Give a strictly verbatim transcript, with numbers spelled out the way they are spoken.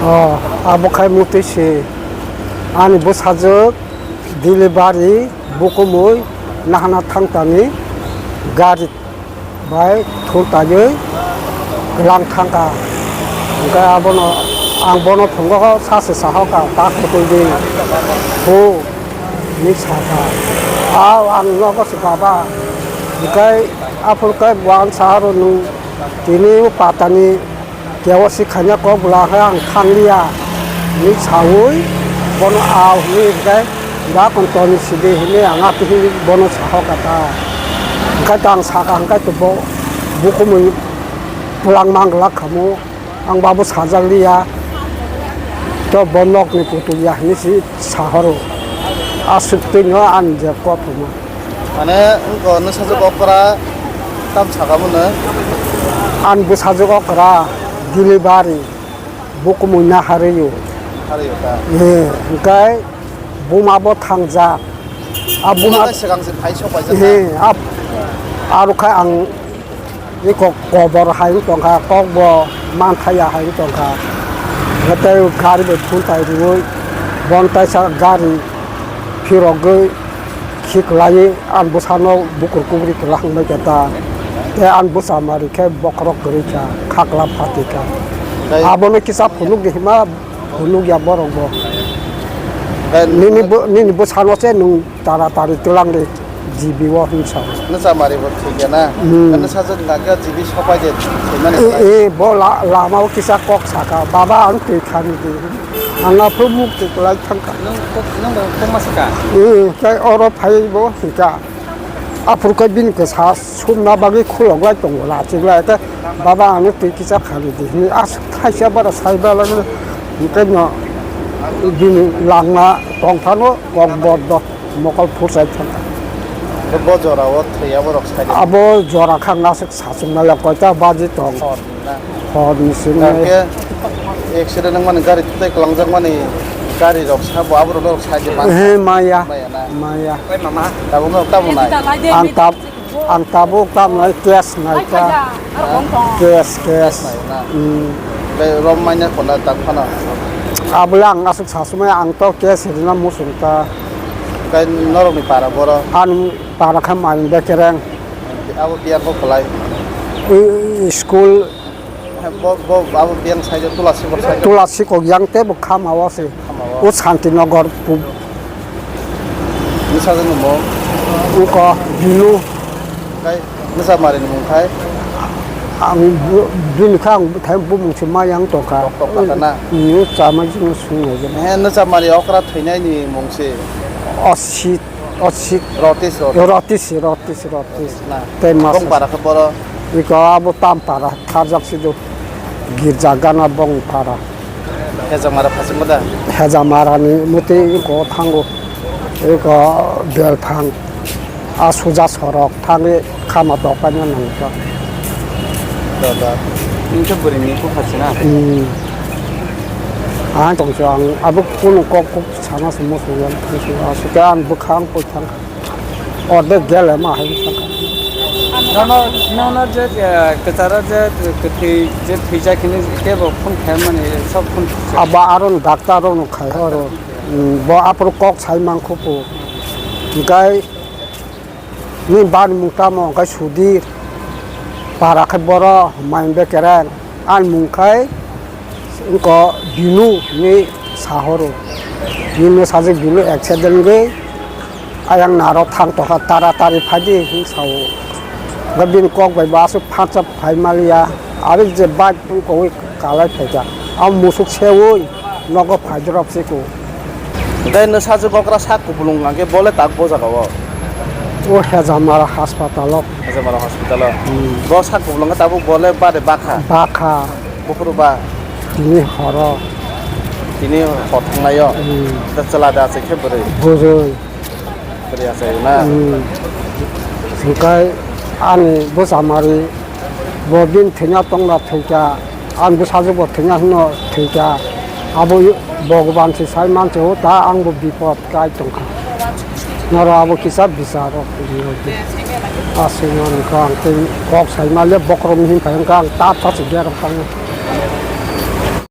Oh, abo khai mutwi se ani bwsajwk delivery bukumui nahana thangtani gari bai thurtaiwi kwlang thangkha. Hwnkhe abono ang bono phungo sachi sahoka, "Ta kwtwi di, bu," hinwi sakha. A ang nogo se, "Baba," hwnkhe aphuru khe bo ang saha rw, "Nwng tini o patani K O C khaina kok bwla khe ang thangliya," hinwi saui bono, "Au," hinwi hwnkhe, "Da kon toni sidi," hinwi ang atwkhe bono sahoka ta. Hwnkhe to ang sakha, hwnkhe to bo bukumui twlang manglak khamu, ang babo sajakliya, to bo nokni putulya hinwi si sahoro. Aswk twino ani je kothoma. Mane, wngkha nwsajwk okra tam saka mano. Ani bwsajwk okra delivery, bukumui naharwi o. Harwi o ta. Eh, hwnkhe buma bo thangjak. A buma buma ta swkang se phai sok paijak he, ta. A, aro khai ang iko kobor hai wng tongkha, kok bo manthaya hai wng tongkha. Hwnkhe tei gari bai phuntai rwui, bon taisa gari phirogwi khiklaiwi ani bwsano bukur kubri kwlahang bai khe ta. Tei ani bwsa mari khe bokhorok kwrwi kha, khakla phatwi kha. Tei abono kisa phunuk di hima phunuk ya borok bo. Tei nini bo, nini bwsano se nwng taratari twlang di G B o hinwi sa. Nwsa mari bo thik ya na? Hmm. Nwsa jwk na khe G B sopai de thwimani. E, e, bo la-, lama o kisa kok saka, "Baba, ang twi khani di." Ang aphuru muk twi kwlai thangkha. Nwng kok, nwng bo kok ma saka? Eh, tei oro phai bo hwnkha. Aphuru khe bini kwsa sumna bagwi khulok lai tongo, lachik lai khe, "Baba, ano twi kisa khani di," hinwi aswk thaisa bara sai balagwi, hwnkhe no bini langma tong phano kok boddo mokol phursai thangkha. Bo jora o thwi abo rok sai de. Abo jora khang aswk sachwk nai koita baji tong. Hor ni na. Hor ni simi. Hwnkhe accident wngmani gari tei kwlangjak mani gari rok sabo abo rok sai de man. He, maya. Maya na. Maya. Oi mama. Tabuk no tamo nai. Ang tab, ang tabuk tamo nai cash nai ta. Cash, cash. Nai na. Hmm. Tei rom manya khona tak phano. Abole ang aswk sasumai ang to cash rina musung ta. Tei norok ni para boro. Ang para kha mai bekereng. Abo biya kok kwlai. I, i, school. Bo, bo, abo biyang side o Tulasi kok side o. Tulasi kok yang tei bo khama o se. Khama o. O Santinagar pu-, Nwsajwk ni mung? Uko Binu. Khai nwsa mari ni mung khai? Ang bu-, bini kha ang thai bumung se ma yang tongkha. Tok tok kha na? Ni chama jing sung nai. He, nwsa mari okra thwinai ni mung se? Osit. Osit. Rotis, Rotis. Rotis, Rotis, Rotis. Na. Tei mas. Bong para khe boro. Iko abo tam para, tharjak sidu. Girja gana bong para. Hejamara phasing da. Hejamara ni muti iko thango. Iko bel thang. A suja sorok thangwi khama dokaina nangkha. Da, da. Ningkhe bwrwi ni kok khachina? Hmm. Ang tongsa ang abo kunu kok kok sana se musugo, musugo aswk khe ang bwkhang poi thang. Ordek gele ma hai thang. Nono, nono je, eh, kwcharo je, kwthwi je thwijak hinwi kebo phone khaimani, sob phone khaijak. Abo aron doctor rokno khai oro. Hmm, bo aphuru kok sai mankho po. Hwnkhe Nini bani mung tamo? Hwnkhe Sudir, para khe boro, Main Bekereng. Ani mung khai wngkha Binu hinwi sahoro. Bini sajwk Binu accident wngwi ayang naro thang tongkha, taratari phaidi hinwi sao. Hwnkhe bini kok bai bo aswk phansa phai maliya. Abo je bike wngkha kalai phaikha. Abo musuk seui nogo phaidrop siko. Tei nwsajwk okra sak kupulung hwnkhe bole tak bo jaga o? O Hejamara hospital o. Hejamara hospital o? Hmm. Bo sak kupulung khe tabuk bole bade bakha? Bakha. Buphuru ba? Tini horo. Tini hor thangnai o? Hmm. Da chwla da achai khe bwrwi? Bwrwi. Bwrwi achai o na? Hmm. Hwnkhe ani bwchamari Bo bini thwina tongna thwikha, ang bwsajwkbo thwina hwnno thwikha. Abo Bhogoban se sai manse, o ta angbo bipot kai tongkha. Noro abo kisa bicharo aswk wngkha, ang tei kok saimale bokhorokni hinphai wngkha, ang ta ta se gerok thango.